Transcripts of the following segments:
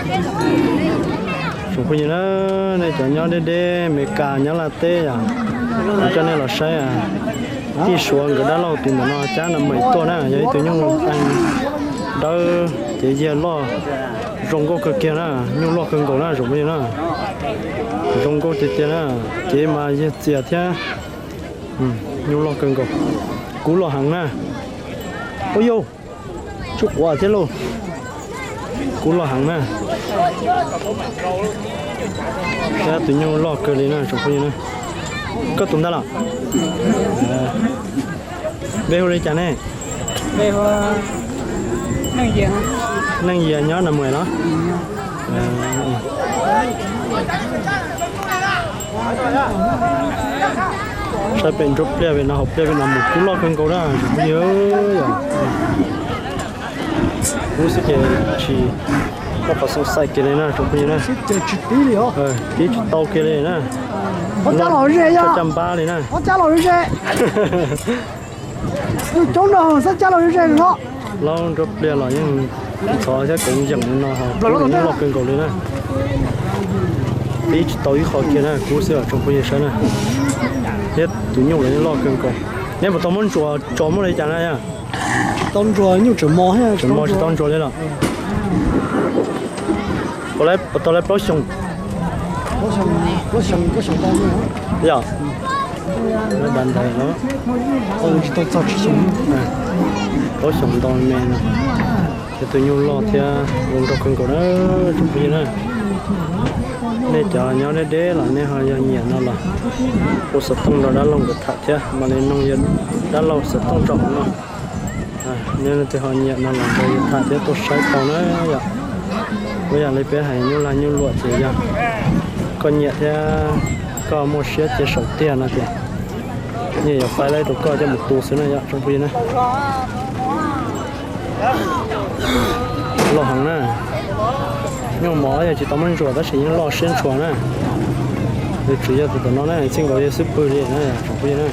Tsoom phooj ywg na, nej cov nyob deb deb Meskas nyob Laj teb yom, kuv coj nej los saib tij Suav nkawd dab laug tus ntawm no cab na mam tuaj na, yog ib tug nyuj dawb cev yiag loj zoo nkauj kawg kiag na, nyuj loj kawg nkaus na tsoom phooj ywg na. Zoo nkauj tiag tiag na, cev mas yiag txias thiab. Nyuj loj kawg nkaus, kub loj heev na. Ua yau, tsuj quav thiab lauj. Kub loj heev na. Saib tus nyuj loj kawg li na tsoom phooj ywg na. Koj tus ntag los? Npe hu li cas ne? Neej Yias nyob Nas Muas los? Saib pem nruab pliaj pem no hauv pliaj pem no mus kub loj kawg nkaus na tsoom phooj ywg. Kub xwb ces tsis muaj qhov xoo xaim kiag li na tsoom phooj ywg na. Tib tsis tau kiag li na. Caj npab li na. Laub nruab pliaj los yeej ntxhov thiab koov yeem li no, kub yeej loj kawg nkaus li na. Tib tsis tau ib qho kiag na, kub xwb tsoom phooj ywg saib na. Thiab tus nyuj los yeej loj kawg nkaus. Neb puas tau muab ntsuas tso muab li cas na yog? Tsis tau ntsuas, nyuj tseem mos, tseem mos tsis tau ntsuas li los? Puas tau lawv plaub xyoos? Yog, da ntawd no, tsis tau txog tsib xyoos. Plaub xyoos ntau me no. Ces tus nyuj loj thiab zoo nraug kawg nkaus na tsoom phooj ywg na. Nej cov nyob deb deb los nej ho yog nyiam no los hu xov tooj rau dab laug nkawd tham thiab mam li noog yawg dab laug xov tooj tso hauv no. Nej leej twg ho nyiam no los nrog yawg tham thiab tuaj saib tau na yom. Ua yam li peb hais nyuj lag nyuj luam ces yog koj nyiam thiab koj muaj siab cia saum tiag no ces yeej yuav faib lawv rau koj coj mus tu xwb na yom tsoom phooj ywg na. Loj heev na. Nyuj mos yog tsis tau muab ntsuas tab sis yeej loj siab ntshua na. Nws tseem yog tus tom no na, txij nkaus yog xub pwg li na tsoom phooj ywg na.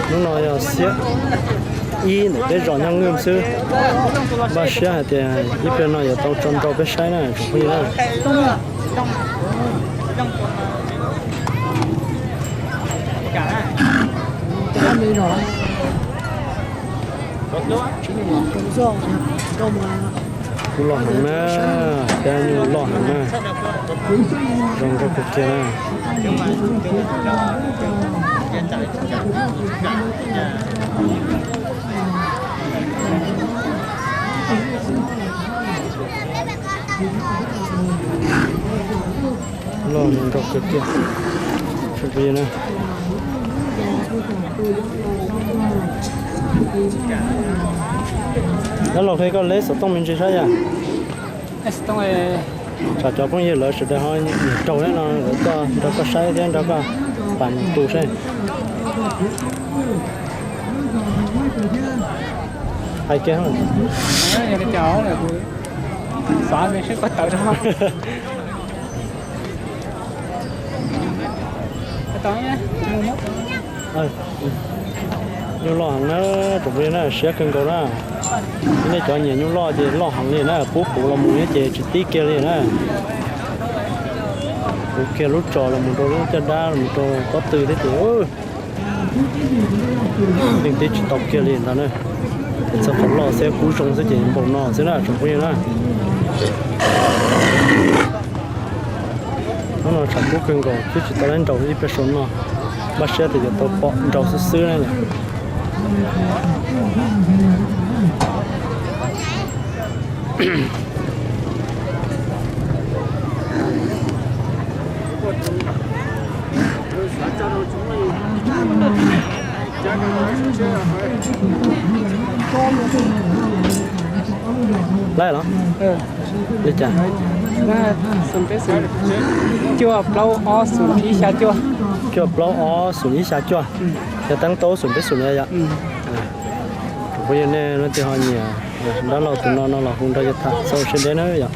Hnub no yog xiab ib ntawm peb zos nyob Nkwj xwb. Npaj siab hais tias ib pliag no yuav tau tso nrau peb saib na tsoom phooj ywg na. Kub loj heev na, thiab nyuj loj heev na, zoo nkauj kawg kiag na. Loj nrog kawg kiag. Dab laug, qhia koj leb xov tooj me ntsis saib yom. Tsam cov phooj ywg lawv sawv daws ho nyiam raug no lawv tuaj nrog koj saib thiab nrog koj pam mus tu saib. Hais kiag. Nyuj loj heev na, tsoom phooj ywg na, siab kawg nkaus na. Nej cov nyiam nyuj loj ces loj heev li na, pub puv los mus thiab ces tsis tib kiag li na. Puv kiag lub tsos los mus rau lub caj dab los mus rau pob tw thiab ces yeej tib tsis tau kiag li ntag na. Txog qhov loj xwb kub zoo xwb ces npaum no xwb na tsoom phooj ywg na. Hnub no tshav kub kawg nkaus twb tsis tau lab nraus ib pliag saum no, npaj siab tias yuav tau pom nraus xwb xwb na. Laij los? Li cas? Cuaj plaub ob xum ib xya cuaj. Cuaj plaub ob xum ib xya cuaj. Yog teeb tau xum peb xum li yom. Tsoom phooj ywg nej leej twg ho nyiam dab laug tus no no los hu nrog yawg tham txhob siab deb na yom.